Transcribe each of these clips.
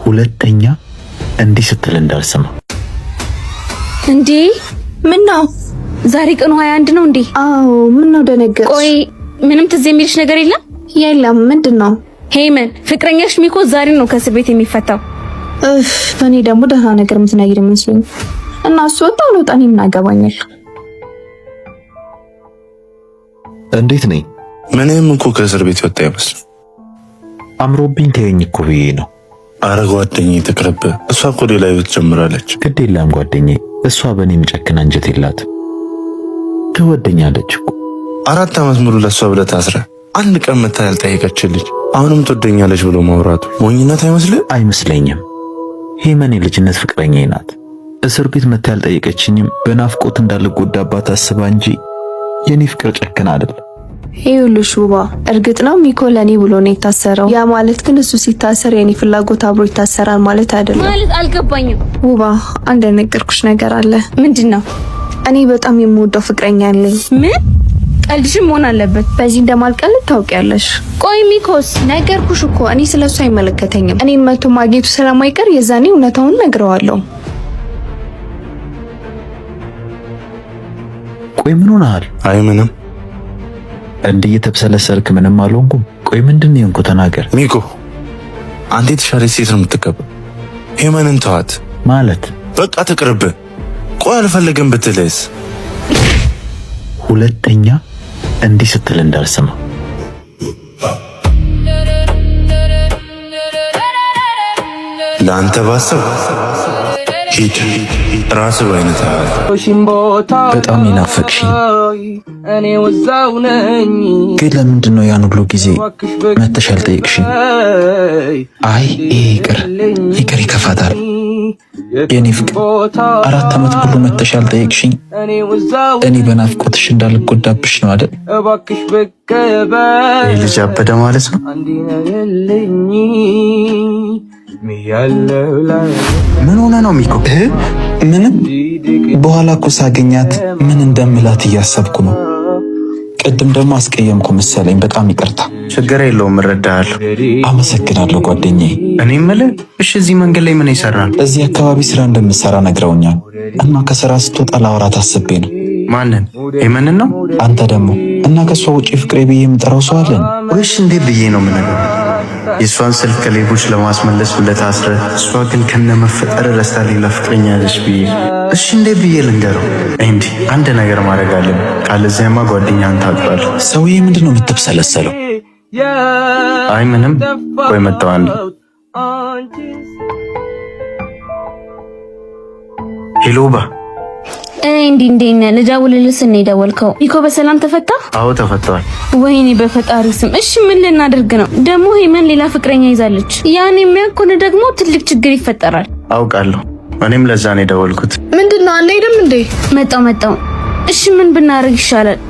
ሁለተኛ እንዲህ ስትል እንዳልሰማ። እንዴ ምን ነው ዛሬ ቀኑ 21 ነው እንዴ? አዎ። ምን ነው ደነገጥሽ? ቆይ ምንም ትዝ የሚልሽ ነገር የለም? የለም። ምንድን ነው? ሄመን ፍቅረኛሽ ሚኮ ዛሬ ነው ከእስር ቤት የሚፈታው። እፍ፣ እኔ ደግሞ ደህና ነገር የምትነግሪኝ መስሎኝ እና እሱ ወጣ አልወጣ እኔ ምን አገባኛል? እንዴት ነኝ? ምንም እኮ ከእስር ቤት ወጣ አይመስልም። አምሮብኝ ተይኝ እኮ ብዬ ነው። አረ ጓደኛዬ ትቅርብ። እሷ እኮ ሌላ ህይወት ጀምራለች። ግድ የለም ጓደኛዬ፣ እሷ በእኔ የሚጨክን አንጀት የላትም። ትወደኛለች እኮ። 4 ዓመት ሙሉ ለእሷ ብለህ ታስረህ አንድ ቀን መታ ያልጠየቀች ልጅ አሁንም ትወደኛለች ብሎ ማውራቱ ሞኝነት አይመስልም? አይመስለኝም። ሄመን የልጅነት ፍቅረኛዬ ናት። እስር ቤት መታ ያልጠየቀችኝም በናፍቆት እንዳልጎዳባት አስባ እንጂ የኔ ፍቅር ጨክን አይደል። ይኸውልሽ ውባ፣ እርግጥ ነው ሚኮ ለኔ ብሎ ነው የታሰረው። ያ ማለት ግን እሱ ሲታሰር የኔ ፍላጎት አብሮ ይታሰራል ማለት አይደለም። ማለት አልገባኝም። ውባ፣ አንድ ያልነገርኩሽ ነገር አለ። ምንድን ነው? እኔ በጣም የምወደው ፍቅረኛ አለኝ። ምን? ቀልድሽም መሆን አለበት። በዚህ እንደማልቀልድ ታውቂያለሽ። ቆይ ሚኮስ፣ ነገርኩሽ እኮ እኔ ስለሱ አይመለከተኝም። እኔን መቶ ማግኘቱ ስለማይቀር የዛኔ እውነታውን ነግረዋለሁ። ቆይ ምን ሆነሃል? አይ ምንም። እንዲህ እየተብሰለሰልክ ምንም አልሆንኩም። ቆይ ምንድን ነው የሆንኩ? ተናገር። ሚኮ አንተ የተሻለች ሴት ነው የምትገባው። ሄመንን ተዋት ማለት በቃ ትቅርብ። ቆይ አልፈለግም ብትልስ? ሁለተኛ እንዲህ ስትል እንዳልሰማ። ለአንተ ባሰብ ሂድ ራስህ በአይነት በጣም ናፈቅሽኝ። ግን ለምንድን ነው ያን ሁሉ ጊዜ መተሽ ያልጠየቅሽኝ? አይ ይሄ ይቅር ይቅር፣ ይከፋታል። የኔ ፍቅር 4 ዓመት ሙሉ መተሽ ያልጠየቅሽኝ እኔ በናፍቆትሽ እንዳልጎዳብሽ ነው አይደል? ይህ ልጅ አበደ ማለት ነው። ምን ሆነ ነው ሚኮ? ምንም። በኋላ እኮ ሳገኛት ምን እንደምላት እያሰብኩ ነው። ቅድም ደግሞ አስቀየምኩ መሰለኝ። በጣም ይቅርታ። ችግር የለውም እረዳሃለሁ። አመሰግናለሁ ጓደኛዬ። እኔ የምልህ እሺ፣ እዚህ መንገድ ላይ ምን ይሰራል? እዚህ አካባቢ ስራ እንደምሰራ ነግረውኛል እና ከስራ ስትወጣ ላወራት አስቤ ነው። ማንን? ሄመንን ነው? አንተ ደግሞ እና ከእሷ ውጪ ፍቅሬ ብዬ የምጠራው ሰው አለን? ወይስ እንዴት ብዬ ነው የምነግረው? የእሷን ስልክ ከሌቦች ለማስመለስ ብለህ ታስረህ፣ እሷ ግን ከነመፈጠር ረስታ ሌላ ፍቅረኛ ያለች ብዬ እሺ፣ እንዴት ብዬ ልንገረው? እንዲ አንድ ነገር ማድረግ አለብን፣ ካለዚያማ ጓደኛህን ታጣለህ። ሰውዬ ምንድን ነው የምትብሰለሰለው? አይ ምንም። ቆይ መጣሁ አንዴ። Hello ባ እንዲ እንዴ ነህ? ልደውልልህ ስል ነው የደወልከው። ሚኮ በሰላም ተፈታ? አዎ ተፈቷል። ወይኔ በፈጣሪ ስም። እሺ ምን ልናደርግ ነው ደግሞ? ሄመን ሌላ ፍቅረኛ ይዛለች። ያን የሚያውቅ ከሆነ ደግሞ ትልቅ ችግር ይፈጠራል። አውቃለሁ። እኔም ለዛ ነው የደወልኩት። ምንድን ነው አንሄድም እንዴ? መጣው መጣው። እሺ ምን ብናደርግ ይሻላል?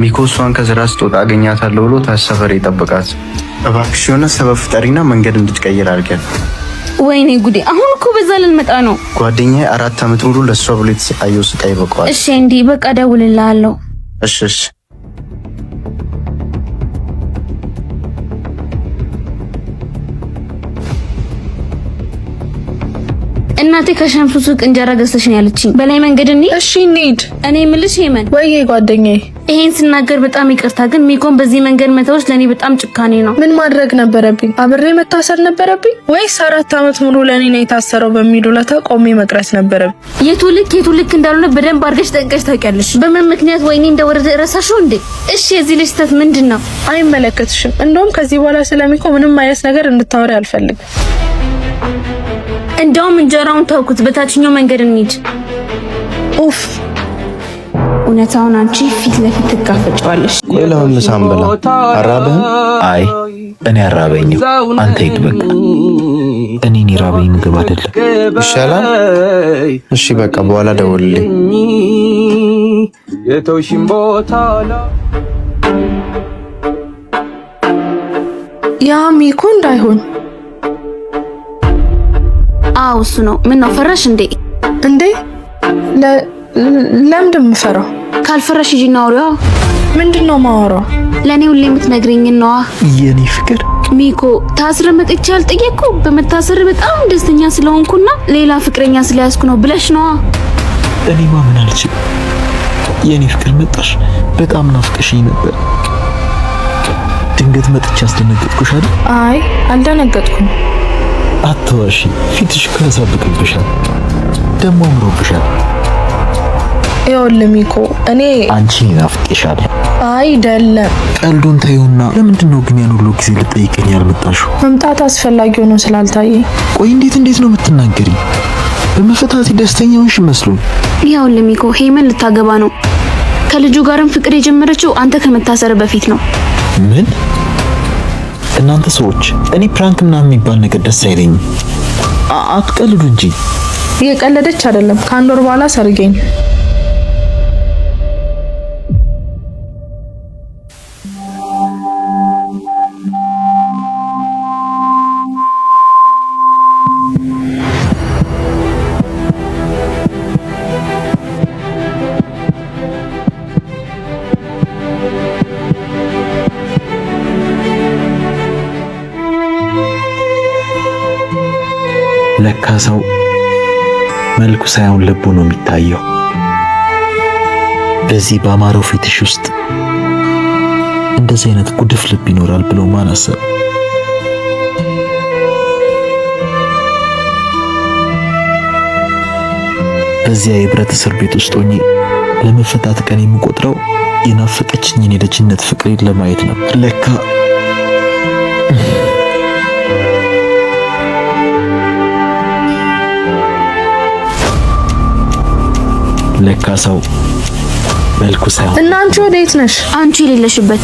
ሚኮ እሷን ከስራ ስትወጣ አገኛታለሁ ብሎ ታሰፈር ይጠብቃት። እባክሽ የሆነ ሰበብ ፍጠሪና መንገድ እንድትቀይር አድርገን። ወይኔ ጉዴ! አሁን እኮ በዛ ልንመጣ ነው። ጓደኛዬ 4 ዓመት ሙሉ ለእሷ ብሎ የተሰቃየው ስቃይ ይበቃዋል። እሺ እንዲ በቃ ደውልልሃለሁ። እሺ እሺ። እናቴ ከሸምሱ ሱቅ እንጀራ ገዝተሽ ነው ያለችኝ። በላይ መንገድ እንሂድ። እሺ እንሂድ። እኔ የምልሽ ሄመን፣ ወይዬ ጓደኛዬ፣ ይሄን ስናገር በጣም ይቅርታ፣ ግን ሚኮን በዚህ መንገድ መተውሽ ለእኔ በጣም ጭካኔ ነው። ምን ማድረግ ነበረብኝ? አብሬ መታሰር ነበረብኝ ወይስ 4 ዓመት ሙሉ ለእኔ ነው የታሰረው በሚል ውለታ ቆሜ መቅረት ነበረብኝ? የቱ ልክ የቱ ልክ እንዳልሆነ በደንብ አድርገሽ ጠንቀሽ ታውቂያለሽ። በምን ምክንያት ወይኔ እንደወረደ ረሳሽው እንዴ? እሺ የዚህ ልጅ ስህተት ምንድን ነው? አይመለከትሽም። እንደውም ከዚህ በኋላ ስለሚኮ ምንም አይነት ነገር እንድታወሪ አልፈልግም። እንደውም እንጀራውን ተውኩት፣ በታችኛው መንገድ እንሂድ። ኡፍ እውነታውን አንቺ ፊት ለፊት ትጋፈጫዋለሽ። ቆይ ለምን ምሳ አንበላ? አራበህም? አይ እኔ አራበኝም። አንተ ሂድ በቃ። እኔን የራበኝ ምግብ አይደለም። ይሻላል። እሺ በቃ በኋላ ደውልልኝ። ያ ሚኮ እንዳይሆን። አዎ እሱ ነው። ምን ነው ፈራሽ እንዴ? እንዴ ለምንድን የምፈራው? ካልፈራሽ ሂጂና አውሪዋ። ምንድን ነው የማወራው? ለእኔ ሁሌ የምትነግሪኝን ነዋ። የኔ ፍቅር ሚኮ ታስረ መጥቼ አልጠየቅኩ በመታሰር በጣም ደስተኛ ስለሆንኩና ሌላ ፍቅረኛ ስለያዝኩ ነው ብለሽ ነዋ። እኔ ማመን አልችልም። የኔ ፍቅር መጣሽ። በጣም ናፍቀሽኝ ነበር። ድንገት መጥቼ አስደነገጥኩሽ አይደል? አይ አልደነገጥኩም። አትዋሺ፣ ፊትሽ እኮ ያሳብቅብሻል፣ ደግሞ አምሮብሻል። ይኸውልህ ሚኮ እኔ አንቺን ናፍቄሻለሁ። አይደለም። ቀልዱን ተይውና፣ ለምንድን ነው ግን ያን ሁሉ ጊዜ ልጠይቀኝ ያልመጣሽው? መምጣት አስፈላጊ ሆኖ ስላልታየኝ። ቆይ እንዴት እንዴት ነው የምትናገሪኝ? በመፈታቴ ደስተኛ ሆንሽ መስሎኝ። ይኸውልህ ሚኮ ሄመን ልታገባ ነው። ከልጁ ጋርም ፍቅር የጀመረችው አንተ ከመታሰር በፊት ነው። ምን? እናንተ ሰዎች እኔ prank ምናምን የሚባል ነገር ደስ አይለኝም። አትቀልዱ እንጂ። እየቀለደች አይደለም። ከአንድ ወር በኋላ ሰርጌኝ። ለካ ሰው መልኩ ሳይሆን ልቡ ነው የሚታየው። በዚህ በአማረው ፊትሽ ውስጥ እንደዚህ አይነት ጉድፍ ልብ ይኖራል ብሎ ማን አሰበ? በዚያ የብረት እስር ቤት ውስጥ ሆኜ ለመፈታት ቀን የምቆጥረው የናፈቀችኝን የልጅነት ፍቅሬን ለማየት ነበር። ለካ ለካ ሰው መልኩ ሳይሆን እና አንቺ ወዴት ነሽ? አንቺ የሌለሽበት።